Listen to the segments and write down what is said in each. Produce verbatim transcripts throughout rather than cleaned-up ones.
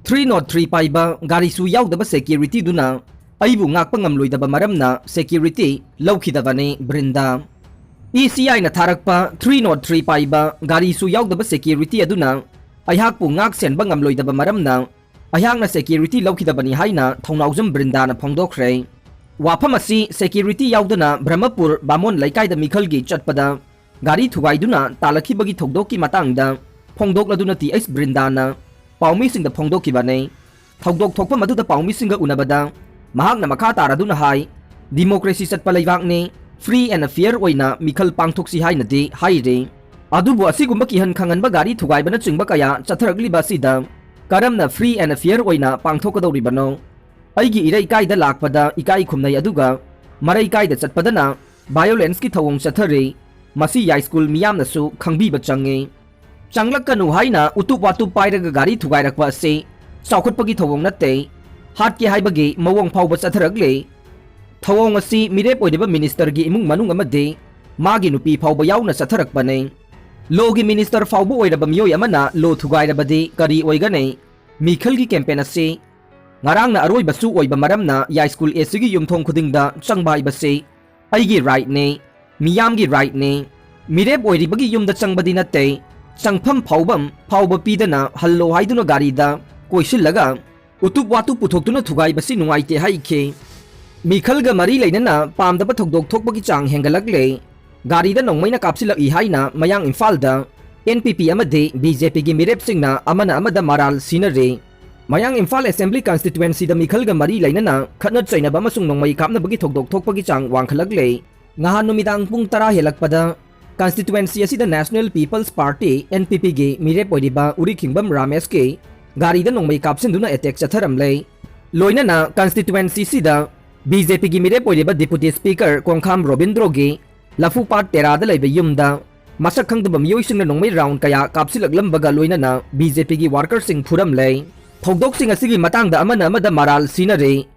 Three note three ꯄꯥꯏꯕ ꯒꯥꯔꯤꯁꯨ ꯌꯥꯎꯗꯕ ꯁꯦꯀ꯭ꯌꯨꯔꯤꯇꯤꯗꯨꯅ ꯑꯩꯕꯨ ꯉꯥꯛꯄ ꯉꯝꯂꯣꯏꯗꯕ ꯃꯔꯝꯅ ꯁꯦꯀ꯭ꯌꯨꯔꯤꯇꯤ ꯂꯧꯈꯤꯗꯕꯅꯤ ꯕ꯭ꯔꯤꯟꯗꯥ꯫ ꯏ ꯁꯤ ꯑꯥꯏꯅ ꯊꯥꯔꯛꯄ ꯊ꯭ꯔꯤ ꯅꯣꯠ ꯊ꯭ꯔꯤ ꯄꯥꯏꯕ ꯒꯥꯔꯤꯁꯨ ꯌꯥꯎꯗꯕ ꯁꯦꯀ꯭ꯌꯨꯔꯤꯇꯤ ꯑꯗꯨꯅ ꯑꯩꯍꯥꯛꯄꯨ ꯉꯥꯛ ꯁꯦꯟꯕ ꯉꯝꯂꯣꯏꯗꯕ ꯃꯔꯝꯅ ꯑꯩꯍꯥꯛꯅ ꯁꯦꯀ꯭ꯌꯨꯔꯤꯇꯤ ꯂꯧꯈꯤꯗꯕꯅꯤ ꯍꯥꯏꯅ ꯊꯧꯅꯥꯎꯖꯝ ꯕ꯭ꯔꯤꯟꯗꯥꯅ ꯐꯣꯡꯗꯣꯛꯈ꯭ꯔꯦ꯫ ꯋꯥꯐꯝ ꯑꯁꯤ ꯁꯦꯀ꯭ꯌꯨꯔꯤꯇꯤ ꯌꯥꯎꯗꯅ ꯕ꯭ꯔꯍꯃꯄꯨꯔ ꯕꯥꯃꯣꯟ ꯂꯩꯀꯥꯏꯗ ꯃꯤꯈꯜꯒꯤ ꯆꯠꯄꯗ ꯒꯥꯔꯤ ꯊꯨꯒꯥꯏꯗꯨꯅ ꯇꯥꯜꯂꯛꯈꯤꯕꯒꯤ ꯊꯧꯗꯣꯛꯀꯤ ꯃꯇꯥꯡꯗ ꯐꯣꯡꯗꯣꯛꯂꯗꯨꯅ ꯇꯤ ꯑꯩꯆ ꯕ꯭ꯔꯤꯟꯗꯥꯅ ꯄꯥꯎꯃꯤꯁꯤꯡꯗ ꯐꯣꯡꯗꯣꯛꯈꯤꯕꯅꯤ꯫ ꯊꯧꯗꯣꯛ ꯊꯣꯛꯐꯝ ꯑꯗꯨꯗ ꯄꯥꯎꯃꯤꯁꯤꯡꯒ ꯎꯅꯕꯗ ꯃꯍꯥꯛꯅ ꯃꯈꯥ ꯇꯥꯔꯗꯨꯅ ꯍꯥꯏ, "ꯗꯤꯃꯣꯀ꯭ꯔꯦꯁꯤ ꯆꯠꯄ ꯂꯩꯕꯥꯛꯅꯤ, ꯐ꯭ꯔꯤ ꯑꯦꯟ ꯐꯤꯌꯔ ꯑꯣꯏꯅ ꯃꯤꯈꯜ ꯄꯥꯡꯊꯣꯛꯁꯤ" ꯍꯥꯏꯅꯗꯤ ꯍꯥꯏꯔꯤ꯫ ꯑꯗꯨꯕꯨ ꯑꯁꯤꯒꯨꯝꯕ ꯀꯤꯍꯟ ꯈꯪꯍꯟꯕ ꯒꯥꯔꯤ ꯊꯨꯒꯥꯏꯕꯅꯆꯤꯡꯕ ꯀꯌꯥ ꯆꯠꯊꯔꯛꯂꯤꯕ ꯑꯁꯤꯗ ꯀꯔꯝꯅ ꯐ꯭ꯔꯤ ꯑꯦꯟ ꯐꯤꯌꯔ ꯑꯣꯏꯅ ꯄꯥꯡꯊꯣꯛꯀꯗꯧꯔꯤꯕꯅꯣ? ꯑꯩꯒꯤ ꯏꯔꯩꯀꯥꯏꯗ ꯂꯥꯛꯄꯗ ꯏꯀꯥꯏ ꯈꯨꯝꯅꯩ, ꯑꯗꯨꯒ ꯃꯔꯩꯀꯥꯏꯗ ꯆꯠꯄꯗꯅ ꯚꯥꯏꯑꯣꯂꯦꯟꯁꯀꯤ ꯊꯧꯑꯣꯡ ꯆꯠꯊꯔꯤ꯫ ꯃꯁꯤ ꯌꯥꯏꯁ꯭ꯀꯨꯜ ꯃꯤꯌꯥꯝꯅꯁꯨ ꯈꯪꯕꯤꯕ ꯆꯪꯉꯤ꯫ ꯆꯪꯂꯛꯀꯅꯨ ꯍꯥꯏꯅ ꯎꯇꯨꯞ ꯋꯥꯇꯨꯞ ꯄꯥꯏꯔꯒ ꯒꯥꯔꯤ ꯊꯨꯒꯥꯏꯔꯛꯄ ꯑꯁꯤ ꯆꯥꯎꯈꯠꯄꯒꯤ ꯊꯧꯑꯣꯡ ꯅꯠꯇꯦ꯫ ꯍꯥꯠꯀꯦ ꯍꯥꯏꯕꯒꯤ ꯃꯑꯣꯡ ꯐꯥꯎꯕ ꯆꯠꯊꯔꯛꯂꯤ꯫ ꯊꯧꯑꯣꯡ ꯑꯁꯤ ꯃꯤꯔꯦꯞ ꯑꯣꯏꯔꯤꯕ ꯃꯤꯅꯤꯁꯇꯔꯒꯤ ꯏꯃꯨꯡ ꯃꯅꯨꯡ ꯑꯃꯗꯤ ꯃꯥꯒꯤ ꯅꯨꯄꯤ ꯐꯥꯎꯕ ꯌꯥꯎꯅ ꯆꯠꯊꯔꯛꯄꯅꯤ꯫ ꯂꯣꯒꯤ ꯃꯤꯅꯤꯁꯇꯔ ꯐꯥꯎꯕ ꯑꯣꯏꯔꯕ ꯃꯤꯑꯣꯏ ꯑꯃꯅ ꯂꯣ ꯊꯨꯒꯥꯏꯔꯕꯗꯤ ꯀꯔꯤ ꯑꯣꯏꯒꯅꯤ? ꯃꯤꯈꯜꯒꯤ ꯀꯦꯝꯄꯦꯟ ꯑꯁꯤ ꯉꯔꯥꯡꯅ ꯑꯔꯣꯏꯕꯁꯨ ꯑꯣꯏꯕ ꯃꯔꯝꯅ ꯌꯥꯏꯁ꯭ꯀꯨꯜ ꯑꯦꯁꯤꯒꯤ ꯌꯨꯝꯊꯣꯡ ꯈꯨꯗꯤꯡꯗ ꯆꯪꯕ ꯍꯥꯏꯕꯁꯤ ꯑꯩꯒꯤ ꯔꯥꯏꯠꯅꯤ, ꯃꯤꯌꯥꯝꯒꯤ ꯔꯥꯏꯠꯅꯤ꯫ ꯃꯤꯔꯦꯞ ꯑꯣꯏꯔꯤꯕꯒꯤ ꯌꯨꯝꯗ ꯆꯪꯕꯗꯤ ꯅꯠꯇꯦ꯫ ꯆꯪꯐꯝ ꯐꯥꯎꯐꯝ ꯐꯥꯎꯕ ꯄꯤꯗꯅ ꯍꯜꯂꯣ ꯍꯥꯏꯗꯨꯅ ꯒꯥꯔꯤꯗ ꯀꯣꯏꯁꯤꯜꯂꯒ ꯎꯇꯨꯞ ꯋꯥꯇꯨꯞ ꯄꯨꯊꯣꯛꯇꯨꯅ ꯊꯨꯒꯥꯏꯕꯁꯤ ꯅꯨꯡꯉꯥꯏꯇꯦ ꯍꯥꯏꯈꯤ꯫ ꯃꯤꯈꯜꯒ ꯃꯔꯤ ꯂꯩꯅꯅ ꯄꯥꯝꯗꯕ ꯊꯧꯗꯣꯛ ꯊꯣꯛꯄꯒꯤ ꯆꯥꯡ ꯍꯦꯟꯒꯠꯂꯛꯂꯦ꯫ ꯒꯥꯔꯤꯗ ꯅꯣꯡꯃꯩꯅ ꯀꯥꯞꯁꯤꯜꯂꯛꯏ ꯍꯥꯏꯅ ꯃꯌꯥꯡ ꯏꯝꯐꯥꯜꯗ ꯑꯦꯟ ꯄꯤ ꯄꯤ ꯑꯃꯗꯤ ꯕꯤ ꯖꯦ ꯄꯤꯒꯤ ꯃꯤꯔꯦꯞꯁꯤꯡꯅ ꯑꯃꯅ ꯑꯃꯗ ꯃꯔꯥꯜ ꯁꯤꯅꯔꯤ꯫ ꯃꯌꯥꯡ ꯏꯝꯐꯥꯜ ꯑꯦꯁꯦꯝꯕ꯭ꯂꯤ ꯀꯟꯁꯇꯤꯇ꯭ꯋꯦꯟꯁꯤꯗ ꯃꯤꯈꯜꯒ ꯃꯔꯤ ꯂꯩꯅꯅ ꯈꯠꯅ ꯆꯩꯅꯕ ꯑꯃꯁꯨꯡ ꯅꯣꯡꯃꯩ ꯀꯥꯞꯅꯕꯒꯤ ꯊꯧꯗꯣꯛ ꯊꯣꯛꯄꯒꯤ ꯆꯥꯡ ꯋꯥꯡꯈꯠꯂꯛꯂꯦ꯫ ꯉꯍꯥꯟ ꯅꯨꯃꯤꯗꯥꯡ ꯄꯨꯡ ꯇꯔꯥ ꯍꯦꯜꯂꯛꯄꯗ ꯀꯟꯁꯇꯤꯇ꯭ꯋꯦꯟꯁꯤ ꯑꯁꯤꯗ national people's party, N P ꯄꯤꯒꯤ ꯃꯤꯔꯦꯞ ꯑꯣꯏꯔꯤꯕ ꯎꯔꯤꯈꯤꯡꯕꯝ ꯔꯥꯃꯦꯁꯀꯤ ꯒꯥꯔꯤꯗ ꯅꯣꯡꯃꯩ ꯀꯥꯞꯁꯤꯟꯗꯨꯅ ꯑꯦꯇꯦꯛ ꯆꯠꯊꯔꯝꯂꯦ꯫ ꯂꯣꯏꯅꯅ ꯀꯟꯁꯇꯤꯇ꯭ꯋꯦꯟꯁꯤꯁꯤꯗ ꯕꯤ ꯖꯦ ꯄꯤꯒꯤ ꯃꯤꯔꯦꯞ ꯑꯣꯏꯔꯤꯕ ꯗꯤꯄꯨꯇꯤ ꯁ꯭ꯄꯤꯀꯔ ꯀꯣꯡꯈꯥꯝ ꯔꯣꯕꯤꯟꯗ꯭ꯔꯣꯒꯤ ꯂꯐꯨꯄꯥꯠ ꯇꯦꯔꯥꯗ ꯂꯩꯕ ꯌꯨꯝꯗ ꯃꯁꯛ ꯈꯪꯗꯕ ꯃꯤꯑꯣꯏꯁꯤꯡꯅ ꯅꯣꯡꯃꯩ ꯔꯥꯎꯟ ꯀꯌꯥ ꯀꯥꯞꯁꯤꯜꯂꯛꯂꯝꯕꯒ ꯂꯣꯏꯅꯅ ꯕꯤ ꯖꯦ ꯄꯤꯒꯤ ꯋꯥꯔꯀꯔꯁꯤꯡ ꯐꯨꯔꯝꯂꯦ꯫ ꯊꯧꯗꯣꯛꯁꯤꯡ ꯑꯁꯤꯒꯤ ꯃꯇꯥꯡꯗ ꯑꯃꯅ ꯑꯃꯗ ꯃꯔꯥꯜ ꯁꯤꯅꯔꯤ꯫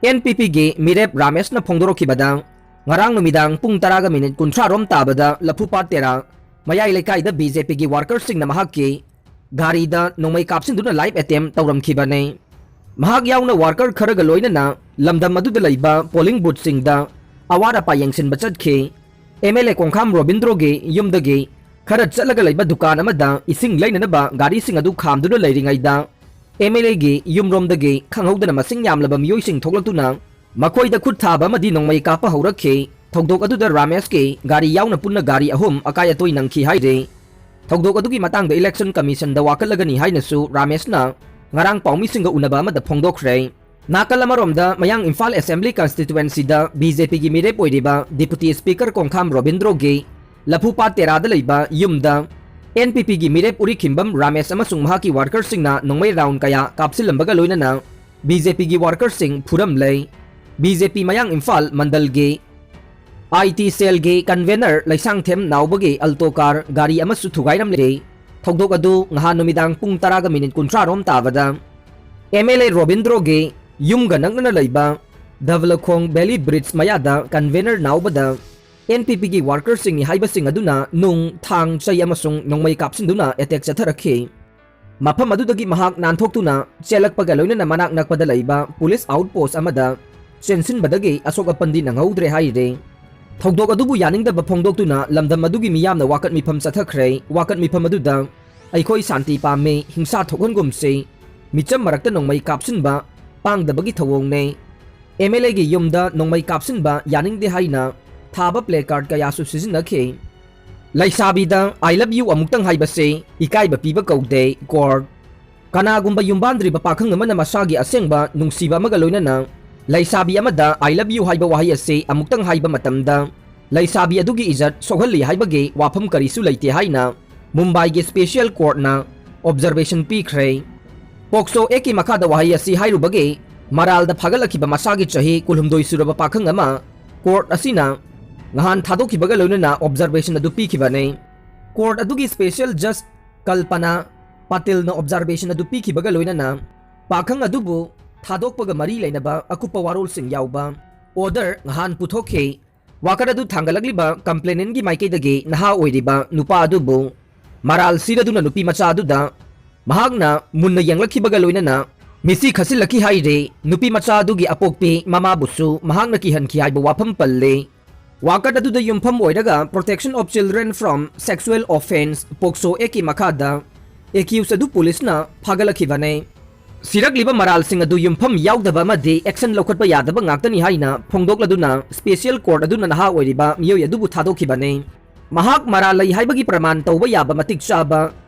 ꯑꯦꯟ ꯄꯤ ꯄꯤꯒꯤ ꯃꯤꯔꯦꯞ ꯔꯥꯃꯦꯁꯅ ꯐꯣꯡꯗꯣꯔꯛꯈꯤꯕꯗ, ꯉꯔꯥꯡ ꯅꯨꯃꯤꯗꯥꯡ ꯄꯨꯡ ꯇꯔꯥꯒ ꯃꯤꯅꯤꯠ ꯀꯨꯟꯊ꯭ꯔꯥ ꯔꯣꯝ ꯇꯥꯕꯗ ꯂꯐꯨꯄꯥꯠ ꯇꯦꯔꯥ ꯃꯌꯥꯏ ꯂꯩꯀꯥꯏꯗ ꯕꯤ ꯖꯦ ꯄꯤꯒꯤ ꯋꯥꯔꯀꯔꯁꯤꯡꯅ ꯃꯍꯥꯛꯀꯤ ꯒꯥꯔꯤꯗ ꯅꯣꯡꯃꯩ ꯀꯥꯞꯁꯤꯟꯗꯨꯅ life attempt ꯇꯧꯔꯝꯈꯤꯕꯅꯤ꯫ ꯃꯍꯥꯛ ꯌꯥꯎꯅ worker ꯈꯔꯒ ꯂꯣꯏꯅꯅ ꯂꯝꯗꯝ ꯑꯗꯨꯗ ꯂꯩꯕ polling boothꯁꯤꯡꯗ ꯑꯋꯥꯠ ꯑꯄꯥ ꯌꯦꯡꯁꯤꯟꯕ ꯆꯠꯈꯤ꯫ MLA ꯀꯣꯡꯈꯥꯝ ꯔꯣꯕꯤꯟꯗ꯭ꯔꯣꯒꯤ ꯌꯨꯝꯗꯒꯤ ꯈꯔ ꯆꯠꯂꯒ ꯂꯩꯕ ꯗꯨꯀꯥꯟ ꯑꯃꯗ ꯏꯁꯤꯡ ꯂꯩꯅꯅꯕ ꯒꯥꯔꯤꯁꯤꯡ ꯑꯗꯨ ꯈꯥꯝꯗꯨꯅ ꯂꯩꯔꯤꯉꯩꯗ, MLAꯒꯤ ꯌꯨꯝꯔꯣꯝꯗꯒꯤ ꯈꯪꯍꯧꯗꯅ ꯃꯁꯤꯡ ꯌꯥꯝꯂꯕ ꯃꯤꯑꯣꯏꯁꯤꯡ ꯊꯣꯛꯂꯛꯇꯨꯅ ꯃꯈꯣꯏꯗ ꯈꯨꯠ ꯊꯥꯕ ꯑꯃꯗꯤ ꯅꯣꯡꯃꯩ ꯀꯥꯞꯄ ꯍꯧꯔꯛꯈꯤ꯫ ꯊꯧꯗꯣꯛ ꯑꯗꯨꯗ ꯔꯥꯃꯦꯁꯀꯤ ꯒꯥꯔꯤ ꯌꯥꯎꯅ ꯄꯨꯟꯅ ꯒꯥꯔꯤ ꯑꯍꯨꯝ ꯑꯀꯥꯏ ꯑꯇꯣꯏ ꯅꯪꯈꯤ ꯍꯥꯏꯔꯤ꯫ ꯊꯧꯗꯣꯛ ꯑꯗꯨꯒꯤ ꯃꯇꯥꯡꯗ Election Commissionꯗ ꯋꯥꯀꯠꯂꯒꯅꯤ ꯍꯥꯏꯅꯁꯨ ꯔꯥꯃꯦꯁꯅ ꯉꯔꯥꯡ ꯄꯥꯎꯃꯤꯁꯤꯡꯒ ꯎꯅꯕ ꯑꯃꯗ ꯐꯣꯡꯗꯣꯛꯈ꯭ꯔꯦ꯫ ꯅꯥꯀꯜ ꯑꯃꯔꯣꯝꯗ, ꯃꯌꯥꯡ ꯏꯝꯐꯥꯜ Assembly Constituencyꯗ BJPꯒꯤ ꯃꯤꯔꯦꯞ ꯑꯣꯏꯔꯤꯕ Deputy Speaker ꯀꯣꯡꯈꯥꯝ ꯔꯣꯕꯤꯟꯗ꯭ꯔꯣꯒꯤ ꯂꯐꯨꯄꯥꯠ ꯇꯦꯔꯥꯗ ꯂꯩꯕ ꯌꯨꯝꯗ NPPꯒꯤ ꯃꯤꯔꯦꯞ ꯎꯔꯤꯈꯤꯝꯕꯝ ꯔꯥꯃꯦꯁ ꯑꯃꯁꯨꯡ ꯃꯍꯥꯛꯀꯤ workerꯁꯤꯡꯅ ꯅꯣꯡꯃꯩ round ꯀꯌꯥ ꯀꯥꯞꯁꯤꯜꯂꯝꯕꯒ ꯂꯣꯏꯅꯅ BJPꯒꯤ workerꯁꯤꯡ ꯐꯨꯔꯝꯂꯦ꯫ BJP ꯃꯌꯥꯡ Imphal ꯃꯟꯗꯜꯒꯤ IT cellꯒꯤ convener Leishangthem ꯅꯥꯎꯕꯒꯤ Alto car ꯒꯥꯔꯤ ꯑꯃꯁꯨ ꯊꯨꯒꯥꯏꯔꯝꯂꯦ꯫ ꯊꯧꯗꯣꯛ ꯑꯗꯨ ꯉꯍꯥꯟ ꯅꯨꯃꯤꯗꯥꯡ ꯄꯨꯡ ꯇꯔꯥꯒ ꯃꯤꯅꯤꯠ ꯀꯨꯟꯊ꯭ꯔꯥ ꯔꯣꯝ ꯇꯥꯕꯗ MLA ꯔꯣꯕꯤꯟꯗ꯭ꯔꯣꯒꯤ ꯌꯨꯝꯒ ꯅꯛꯅꯅ ꯂꯩꯕ ꯙꯕꯂꯈꯣꯡ valley bridge ꯃꯌꯥꯗ convener ꯅꯥꯎꯕꯗ NPPꯒꯤ workerꯁꯤꯡꯅꯤ ꯍꯥꯏꯕꯁꯤꯡ ꯑꯗꯨꯅ ꯅꯨꯡ, ꯊꯥꯡ, ꯆꯩ ꯑꯃꯁꯨꯡ ꯅꯣꯡꯃꯩ ꯀꯥꯞꯁꯤꯟꯗꯨꯅ attack ꯆꯠꯊꯔꯛꯈꯤ꯫ ꯃꯐꯝ ꯑꯗꯨꯗꯒꯤ ꯃꯍꯥꯛ ꯅꯥꯟꯊꯣꯛꯇꯨꯅ ꯆꯦꯜꯂꯛꯄꯒ ꯂꯣꯏꯅꯅ ꯃꯅꯥꯛ ꯅꯛꯄꯗ ꯂꯩꯕ police outpost ꯑꯃꯗ ꯆꯦꯟꯁꯤꯟꯕꯗꯒꯤ ꯑꯁꯣꯛ ꯑꯄꯟꯗꯤ ꯅꯪꯍꯧꯗ꯭ꯔꯦ ꯍꯥꯏꯔꯤ꯫ ꯊꯧꯗꯣꯛ ꯑꯗꯨꯕꯨ ꯌꯥꯅꯤꯡꯗꯕ ꯐꯣꯡꯗꯣꯛꯇꯨꯅ ꯂꯝꯗꯝ ꯑꯗꯨꯒꯤ ꯃꯤꯌꯥꯝꯅ ꯋꯥꯀꯠ ꯃꯤꯐꯝ ꯆꯠꯊꯈ꯭ꯔꯦ꯫ ꯋꯥꯀꯠ ꯃꯤꯐꯝ ꯑꯗꯨꯗ "ꯑꯩꯈꯣꯏ ꯁꯥꯟꯇꯤ ꯄꯥꯝꯃꯤ, ꯍꯤꯡꯁꯥ ꯊꯣꯛꯍꯟꯒꯨꯝꯁꯤ, ꯃꯤꯆꯝ ꯃꯔꯛꯇ ꯅꯣꯡꯃꯩ ꯀꯥꯞꯁꯤꯟꯕ ꯄꯥꯡꯗꯕꯒꯤ ꯊꯧꯑꯣꯡꯅꯦ꯫ MLAꯒꯤ ꯌꯨꯝꯗ ꯅꯣꯡꯃꯩ ꯀꯥꯞꯁꯤꯟꯕ ꯌꯥꯅꯤꯡꯗꯦ" ꯍꯥꯏꯅ ꯊꯥꯕ placard ꯀꯌꯥꯁꯨ ꯁꯤꯖꯤꯟꯅꯈꯤ꯫ "ꯂꯩꯁꯥꯕꯤꯗ I love you ꯑꯃꯨꯛꯇꯪ ꯍꯥꯏꯕꯁꯤ ꯏꯀꯥꯏꯕ ꯄꯤꯕ ꯀꯧꯗꯦ꯫ Court, ꯀꯅꯥꯒꯨꯝꯕ ꯌꯨꯝꯕꯥꯟꯗ꯭ꯔꯤꯕ ꯄꯥꯈꯪ ꯑꯃꯅ ꯃꯁꯥꯒꯤ ꯑꯁꯦꯡꯕ ꯅꯨꯡꯁꯤꯕ ꯑꯃꯒ ꯂꯣꯏꯅꯅ ꯂꯩꯁꯥꯕꯤ ꯑꯃꯗ I love you ꯍꯥꯏꯕ ꯋꯥꯍꯩ ꯑꯁꯤ ꯑꯃꯨꯛꯇꯪ ꯍꯥꯏꯕ ꯃꯇꯝꯗ ꯂꯩꯁꯥꯕꯤ ꯑꯗꯨꯒꯤ ꯏꯖꯠ ꯁꯣꯛꯍꯜꯂꯤ ꯍꯥꯏꯕꯒꯤ ꯋꯥꯐꯝ ꯀꯔꯤꯁꯨ ꯂꯩꯇꯦ" ꯍꯥꯏꯅ ꯃꯨꯝꯕꯥꯏꯒꯤ special courtꯅ observation ꯄꯤꯈ꯭ꯔꯦ꯫ POCSO Actꯀꯤ ꯃꯈꯥꯗ ꯋꯥꯍꯩ ꯑꯁꯤ ꯍꯥꯏꯔꯨꯕꯒꯤ ꯃꯔꯥꯜꯗ ꯐꯥꯒꯠꯂꯛꯈꯤꯕ ꯃꯁꯥꯒꯤ ꯆꯍꯤ ꯀꯨꯟꯍꯨꯝꯗꯣꯏ ꯁꯨꯔꯕ ꯄꯥꯈꯪ ꯑꯃ court ꯑꯁꯤꯅ ꯉꯍꯥꯟ ꯊꯥꯗꯣꯛꯈꯤꯕꯒ ꯂꯣꯏꯅꯅ observation ꯑꯗꯨ ꯄꯤꯈꯤꯕꯅꯤ꯫ Court ꯑꯗꯨꯒꯤ special judge ꯀꯜꯄꯅꯥ ꯄꯥꯇꯤꯜꯅ observation ꯑꯗꯨ ꯄꯤꯈꯤꯕꯒ ꯂꯣꯏꯅꯅ ꯄꯥꯈꯪ ꯑꯗꯨꯕꯨ ꯊꯥꯗꯣꯛꯄꯒ ꯃꯔꯤ ꯂꯩꯅꯕ ꯑꯀꯨꯞꯄ ꯋꯥꯔꯣꯜꯁꯤꯡ ꯌꯥꯎꯕ order ꯉꯍꯥꯟ ꯄꯨꯊꯣꯛꯈꯤ꯫ ꯋꯥꯀꯠ ꯑꯗꯨ ꯊꯥꯡꯒꯠꯂꯛꯂꯤꯕ complainantꯀꯤ ꯃꯥꯏꯀꯩꯗꯒꯤ ꯅꯍꯥ ꯑꯣꯏꯔꯤꯕ ꯅꯨꯄꯥ ꯑꯗꯨꯕꯨ ꯃꯔꯥꯜ ꯁꯤꯔꯗꯨꯅ ꯅꯨꯄꯤ ꯃꯆꯥ ꯑꯗꯨꯗ ꯃꯍꯥꯛꯅ ꯃꯨꯟꯅ ꯌꯦꯡꯂꯛꯈꯤꯕꯒ ꯂꯣꯏꯅꯅ ꯃꯤꯠꯁꯤ ꯈꯠꯆꯤꯜꯂꯛꯈꯤ ꯍꯥꯏꯔꯦ꯫ ꯅꯨꯄꯤ ꯃꯆꯥ ꯑꯗꯨꯒꯤ ꯑꯄꯣꯛꯄꯤ ꯃꯃꯥꯕꯨꯁꯨ ꯃꯍꯥꯛꯅ ꯀꯤꯍꯟꯈꯤ ꯍꯥꯏꯕ ꯋꯥꯐꯝ ꯄꯜꯂꯦ꯫ ꯋꯥꯀꯠ ꯑꯗꯨꯗ ꯌꯨꯝꯐꯝ ꯑꯣꯏꯔꯒ Protection of Children from Sexual Offence, ꯄꯣꯛꯁꯣ ꯑꯦꯛꯀꯤ ꯃꯈꯥꯗ ꯑꯦꯀ꯭ꯌꯨꯁ ꯑꯗꯨ ꯄꯨꯂꯤꯁꯅ ꯐꯥꯒꯠꯂꯛꯈꯤꯕꯅꯦ꯫ ꯁꯤꯔꯛꯂꯤꯕ ꯃꯔꯥꯜꯁꯤꯡ ꯑꯗꯨ ꯌꯨꯝꯐꯝ ꯌꯥꯎꯗꯕ ꯑꯃꯗꯤ ꯑꯦꯛꯁꯟ ꯂꯧꯈꯠꯄ ꯌꯥꯗꯕ ꯉꯥꯛꯇꯅꯤ ꯍꯥꯏꯅ ꯐꯣꯡꯗꯣꯛꯂꯗꯨꯅ ꯁ꯭ꯄꯦꯁꯤꯌꯦꯜ ꯀꯣꯔꯠ ꯑꯗꯨꯅ ꯅꯍꯥ ꯑꯣꯏꯔꯤꯕ ꯃꯤꯑꯣꯏ ꯑꯗꯨꯕꯨ ꯊꯥꯗꯣꯛꯈꯤꯕꯅꯤ꯫ ꯃꯍꯥꯛ ꯃꯔꯥꯜ ꯂꯩ ꯍꯥꯏꯕꯒꯤ ꯄ꯭ꯔꯃꯥꯟ ꯇꯧꯕ ꯌꯥꯕ ꯃꯇꯤꯛ ꯆꯥꯕ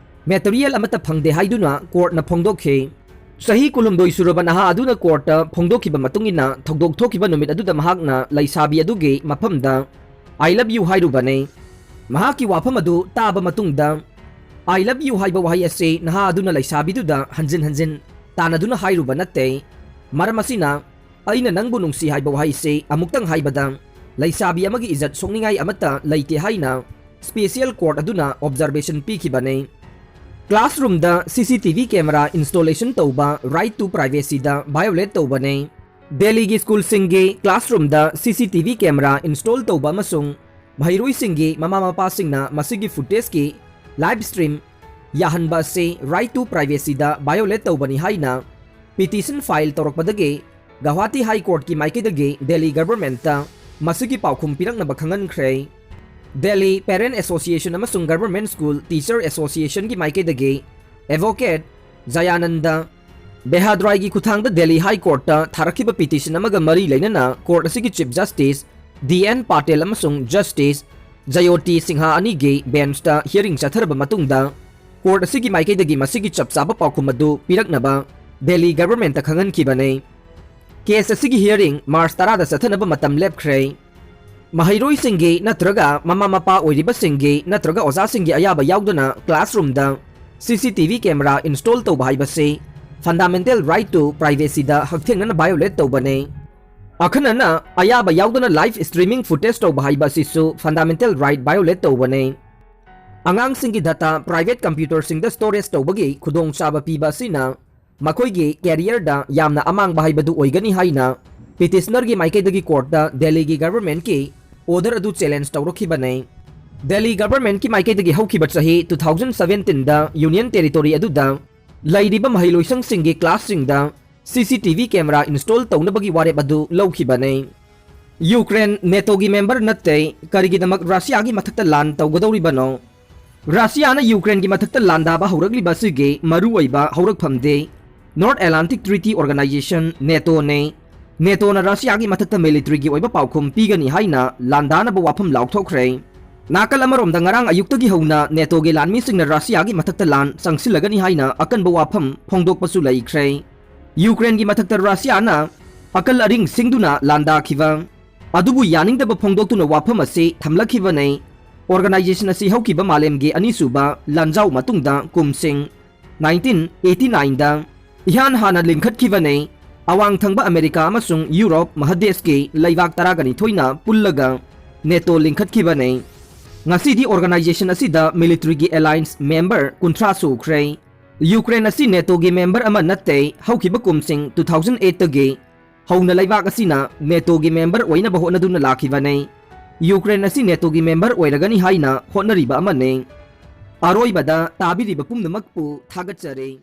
ꯃꯦꯇꯔꯤꯌꯦꯜ ꯑꯃꯠꯇ ꯐꯪꯗꯦ ꯍꯥꯏꯗꯨꯅ ꯀꯣꯔꯠꯅ ꯐꯣꯡꯗꯣꯛꯈꯤ꯫ ꯆꯍꯤ ꯀꯨꯟꯍꯨꯝꯗꯣꯏ ꯁꯨꯔꯕ ꯅꯍꯥ ꯑꯗꯨꯅ ꯀꯣꯔꯠꯇ ꯐꯣꯡꯗꯣꯛꯈꯤꯕ ꯃꯇꯨꯡ ꯏꯟꯅ, ꯊꯧꯗꯣꯛ ꯊꯣꯛꯈꯤꯕ ꯅꯨꯃꯤꯠ ꯑꯗꯨꯗ ꯃꯍꯥꯛꯅ ꯂꯩꯁꯥꯕꯤ ꯑꯗꯨꯒꯤ ꯃꯐꯝꯗ "I love you" ꯍꯥꯏꯔꯨꯕꯅꯤ꯫ ꯃꯍꯥꯛꯀꯤ ꯋꯥꯐꯝ ꯑꯗꯨ ꯇꯥꯕ ꯃꯇꯨꯡꯗ, "I love you" ꯍꯥꯏꯕ ꯋꯥꯍꯩ ꯑꯁꯤ ꯅꯍꯥ ꯑꯗꯨꯅ ꯂꯩꯁꯥꯕꯤꯗꯨꯗ ꯍꯟꯖꯤꯟ ꯍꯟꯖꯤꯟ ꯇꯥꯟꯅꯗꯨꯅ ꯍꯥꯏꯔꯨꯕ ꯅꯠꯇꯦ꯫ ꯃꯔꯝ ꯑꯁꯤꯅ, "ꯑꯩꯅ ꯅꯪꯕꯨ ꯅꯨꯡꯁꯤ" ꯍꯥꯏꯕ ꯋꯥꯍꯩꯁꯤ ꯑꯃꯨꯛꯇꯪ ꯍꯥꯏꯕꯗ ꯂꯩꯁꯥꯕꯤ ꯑꯃꯒꯤ ꯏꯖꯠ ꯁꯣꯛꯅꯤꯡꯉꯥꯏ ꯑꯃꯠꯇ ꯂꯩꯇꯦ ꯍꯥꯏꯅ ꯁ꯭ꯄꯦꯁꯤꯌꯦꯜ ꯀꯣꯔꯠ ꯑꯗꯨꯅ ꯑꯣꯕꯖꯔꯕꯦꯁꯟ ꯄꯤꯈꯤꯕꯅꯤ꯫ ꯀ꯭ꯂꯥꯁꯔꯨꯝꯗ CCTV camera installation ꯇꯧꯕ right to privacyꯗ violate ꯇꯧꯕꯅꯤ꯫ ꯗꯦꯜꯂꯤꯒꯤ ꯁ꯭ꯀꯨꯜꯁꯤꯡꯒꯤ ꯀ꯭ꯂꯥꯁꯔꯨꯝꯗ CCTV camera install ꯇꯧꯕ ꯑꯃꯁꯨꯡ ꯃꯍꯩꯔꯣꯏꯁꯤꯡꯒꯤ ꯃꯃꯥ ꯃꯄꯥꯁꯤꯡꯅ ꯃꯁꯤꯒꯤ ꯐꯨꯇꯦꯖꯀꯤ ꯂꯥꯏꯚ ꯁ꯭ꯇ꯭ꯔꯤꯝ ꯌꯥꯍꯟꯕ ꯑꯁꯤ right to privacyꯗ violate ꯇꯧꯕꯅꯤ ꯍꯥꯏꯅ ꯄꯤꯇꯤꯁꯟ ꯐꯥꯏꯜ ꯇꯧꯔꯛꯄꯗꯒꯤ ꯒꯧꯍꯥꯇꯤ ꯍꯥꯏ ꯀꯣꯔꯠꯀꯤ ꯃꯥꯏꯀꯩꯗꯒꯤ ꯗꯦꯜꯂꯤ ꯒꯚꯔꯟꯃꯦꯟꯠꯇ ꯃꯁꯤꯒꯤ ꯄꯥꯎꯈꯨꯝ ꯄꯤꯔꯛꯅꯕ ꯈꯪꯍꯟꯈ꯭ꯔꯦ꯫ ꯗꯦꯜꯂꯤ ꯄꯦꯔꯦꯟꯠ ꯑꯦꯁꯣꯁꯤꯌꯦꯁꯟ ꯑꯃꯁꯨꯡ ꯒꯚꯔꯟꯃꯦꯟꯠ ꯁ꯭ꯀꯨꯜ ꯇꯤꯆꯔ ꯑꯦꯁꯣꯁꯤꯌꯦꯁꯟꯒꯤ ꯃꯥꯏꯀꯩꯗꯒꯤ ꯑꯦꯗꯚꯣꯀꯦꯠ ꯖꯌꯥꯅꯟꯗ ꯕꯦꯍꯥꯗ꯭ꯔꯥꯏꯒꯤ ꯈꯨꯠꯊꯥꯡꯗ ꯗꯦꯜꯂꯤ ꯍꯥꯏ ꯀꯣꯔꯠꯇ ꯊꯥꯔꯛꯈꯤꯕ ꯄꯤꯇꯤꯁꯟ ꯑꯃꯒ ꯃꯔꯤ ꯂꯩꯅꯅ ꯀꯣꯔꯠ ꯑꯁꯤꯒꯤ ꯆꯤꯐ ꯖꯁꯇꯤꯁ ꯗꯤ ꯑꯦꯟ ꯄꯥꯇꯦꯜ ꯑꯃꯁꯨꯡ ꯖꯁꯇꯤꯁ ꯖꯌꯣꯇꯤ ꯁꯤꯡꯍ ꯑꯅꯤꯒꯤ ꯕꯦꯟꯆꯇ ꯍꯤꯌꯔꯤꯡ ꯆꯠꯊꯔꯕ ꯃꯇꯨꯡꯗ, ꯀꯣꯔꯠ ꯑꯁꯤꯒꯤ ꯃꯥꯏꯀꯩꯗꯒꯤ ꯃꯁꯤꯒꯤ ꯆꯞ ꯆꯥꯕ ꯄꯥꯎꯈꯨꯝ ꯑꯗꯨ ꯄꯤꯔꯛꯅꯕ ꯗꯦꯜꯂꯤ ꯒꯚꯔꯟꯃꯦꯟꯠꯇ ꯈꯪꯍꯟꯈꯤꯕꯅꯤ꯫ ꯀꯦꯁ ꯑꯁꯤꯒꯤ ꯍꯤꯌꯔꯤꯡ ꯃꯥꯔꯆ ꯇꯔꯥꯗ ꯆꯠꯊꯅꯕ ꯃꯇꯝ ꯂꯦꯞꯈ꯭ꯔꯦ꯫ ꯃꯍꯩꯔꯣꯏꯁꯤꯡꯒꯤ ꯅꯠꯇ꯭ꯔꯒ ꯃꯃꯥ ꯃꯄꯥ ꯑꯣꯏꯔꯤꯕꯁꯤꯡꯒꯤ ꯅꯠꯇ꯭ꯔꯒ ꯑꯣꯖꯥꯁꯤꯡꯒꯤ ꯑꯌꯥꯕ ꯌꯥꯎꯗꯅ ꯀ꯭ꯂꯥꯁꯔꯨꯝꯗ CCTV camera install ꯇꯧꯕ ꯍꯥꯏꯕꯁꯤ fundamental right to privacyꯗ ꯍꯛꯊꯦꯡꯅꯅ violate ꯇꯧꯕꯅꯤ꯫ ꯑꯈꯟꯅꯅ ꯑꯌꯥꯕ ꯌꯥꯎꯗꯅ live streaming footage ꯇꯧꯕ ꯍꯥꯏꯕ ꯑꯁꯤꯁꯨ fundamental right violate ꯇꯧꯕꯅꯤ꯫ ꯑꯉꯥꯡꯁꯤꯡꯒꯤ data private computerꯁꯤꯡꯗ storage ꯇꯧꯕꯒꯤ ꯈꯨꯗꯣꯡꯆꯥꯕ ꯄꯤꯕ ꯑꯁꯤꯅ ꯃꯈꯣꯏꯒꯤ careerꯗ ꯌꯥꯝꯅ ꯑꯃꯥꯡꯕ ꯍꯥꯏꯕꯗꯨ ꯑꯣꯏꯒꯅꯤ ꯍꯥꯏꯅ ꯄꯤꯇꯤꯁꯅꯔꯒꯤ ꯃꯥꯏꯀꯩꯗꯒꯤ ꯀꯣꯔꯠꯇ ꯗꯦꯜꯂꯤꯒꯤ ꯒꯚꯔꯟꯃꯦꯟꯠꯀꯤ ꯑꯣꯔꯗꯔ ꯑꯗꯨ ꯆꯦꯂꯦꯟꯖ ꯇꯧꯔꯛꯈꯤꯕꯅꯤ꯫ ꯗꯦꯜꯂꯤ ꯒꯚꯔꯟꯃꯦꯟꯠꯀꯤ ꯃꯥꯏꯀꯩꯗꯒꯤ ꯍꯧꯈꯤꯕ ꯆꯍꯤ two thousand seventeen ꯗ ꯌꯨꯅꯤꯌꯟ ꯇꯦꯔꯤꯇꯣꯔꯤ ꯑꯗꯨꯗ ꯂꯩꯔꯤꯕ ꯃꯍꯩꯂꯣꯏꯁꯪꯁꯤꯡꯒꯤ ꯀ꯭ꯂꯥꯁꯁꯤꯡꯗ C C T V camera install ꯇꯧꯅꯕꯒꯤ ꯋꯥꯔꯦꯞ ꯑꯗꯨ ꯂꯧꯈꯤꯕꯅꯤ꯫ ꯌꯨꯀ꯭ꯔꯦꯟ ꯅꯦꯇꯣꯒꯤ ꯃꯦꯝꯕꯔ ꯅꯠꯇꯦ, ꯀꯔꯤꯒꯤꯗꯃꯛ ꯔꯁꯤꯌꯥꯒꯤ ꯃꯊꯛꯇ ꯂꯥꯟ ꯇꯧꯒꯗꯧꯔꯤꯕꯅꯣ? ꯔꯁꯤꯌꯥꯅ ꯌꯨꯀ꯭ꯔꯦꯟꯒꯤ ꯃꯊꯛꯇ ꯂꯥꯟꯗꯥꯕ ꯍꯧꯔꯛꯂꯤꯕ ꯑꯁꯤꯒꯤ ꯃꯔꯨꯑꯣꯏꯕ ꯍꯧꯔꯛꯐꯝꯗꯤ North Atlantic Treaty Organization, NATOꯅꯤ꯫ NATOꯅ ꯔꯁꯤꯌꯥꯒꯤ ꯃꯊꯛꯇ ꯃꯤꯂꯤꯇꯔꯤꯒꯤ ꯑꯣꯏꯕ ꯄꯥꯎꯈꯨꯝ ꯄꯤꯒꯅꯤ ꯍꯥꯏꯅ ꯂꯥꯟꯗꯥꯅꯕ ꯋꯥꯐꯝ ꯂꯥꯎꯊꯣꯛꯈ꯭ꯔꯦ꯫ ꯅꯥꯀꯜ ꯑꯃꯔꯣꯝꯗ, ꯉꯔꯥꯡ ꯑꯌꯨꯛꯇꯒꯤ ꯍꯧꯅ NATOꯒꯤ ꯂꯥꯟꯃꯤꯁꯤꯡꯅ ꯔꯁꯤꯌꯥꯒꯤ ꯃꯊꯛꯇ ꯂꯥꯟ ꯆꯪꯁꯤꯜꯂꯒꯅꯤ ꯍꯥꯏꯅ ꯑꯀꯟꯕ ꯋꯥꯐꯝ ꯐꯣꯡꯗꯣꯛꯄꯁꯨ ꯂꯩꯈ꯭ꯔꯦ꯫ ꯌꯨꯀ꯭ꯔꯦꯟꯒꯤ ꯃꯊꯛꯇ ꯔꯁꯤꯌꯥꯅ ꯑꯀꯜ ꯑꯔꯤꯡ ꯁꯤꯡꯗꯨꯅ ꯂꯥꯟꯗꯥꯈꯤꯕ ꯑꯗꯨꯕꯨ ꯌꯥꯅꯤꯡꯗꯕ ꯐꯣꯡꯗꯣꯛꯇꯨꯅ ꯋꯥꯐꯝ ꯑꯁꯤ ꯊꯝꯂꯛꯈꯤꯕꯅꯤ꯫ Organization ꯑꯁꯤ ꯍꯧꯈꯤꯕ ꯃꯥꯂꯦꯝꯒꯤ ꯑꯅꯤꯁꯨꯕ ꯂꯥꯟꯖꯥꯎ ꯃꯇꯨꯡꯗ ꯀꯨꯝꯁꯤꯡ nineteen eighty nineꯗ ꯏꯍꯥꯟ ꯍꯥꯟꯅ ꯂꯤꯡꯈꯠꯈꯤꯕꯅꯤ꯫ ꯑꯋꯥꯡ ꯊꯪꯕ ꯑꯃꯦꯔꯤꯀꯥ ꯑꯃꯁꯨꯡ ꯌꯨꯔꯣꯞ ꯃꯍꯥꯗꯦꯁꯀꯤ ꯂꯩꯕꯥꯛ ꯇꯔꯥꯒ ꯅꯤꯊꯣꯏꯅ ꯄꯨꯜꯂꯒ NATO ꯂꯤꯡꯈꯠꯈꯤꯕꯅꯤ꯫ ꯉꯁꯤꯗꯤ organization ꯑꯁꯤꯗ ꯃꯤꯂꯤꯇꯔꯤꯒꯤ alliance member ꯀꯨꯟꯊ꯭ꯔꯥ ꯁꯨꯈ꯭ꯔꯦ꯫ ꯌꯨꯀ꯭ꯔꯦꯟ ꯑꯁꯤ NATOꯒꯤ ꯃꯦꯝꯕꯔ ꯑꯃ ꯅꯠꯇꯦ꯫ ꯍꯧꯈꯤꯕ ꯀꯨꯝꯁꯤꯡ two thousand eightꯇꯒꯤ ꯍꯧꯅ ꯂꯩꯕꯥꯛ ꯑꯁꯤꯅ NATOꯒꯤ ꯃꯦꯝꯕꯔ ꯑꯣꯏꯅꯕ ꯍꯣꯠꯅꯗꯨꯅ ꯂꯥꯛꯈꯤꯕꯅꯤ꯫ ꯌꯨꯀ꯭ꯔꯦꯟ ꯑꯁꯤ NATOꯒꯤ ꯃꯦꯝꯕꯔ ꯑꯣꯏꯔꯒꯅꯤ ꯍꯥꯏꯅ ꯍꯣꯠꯅꯔꯤꯕ ꯑꯃꯅꯤ꯫ ꯑꯔꯣꯏꯕꯗ ꯇꯥꯕꯤꯔꯤꯕ ꯄꯨꯝꯅꯃꯛꯄꯨ ꯊꯥꯒꯠꯆꯔꯤ꯫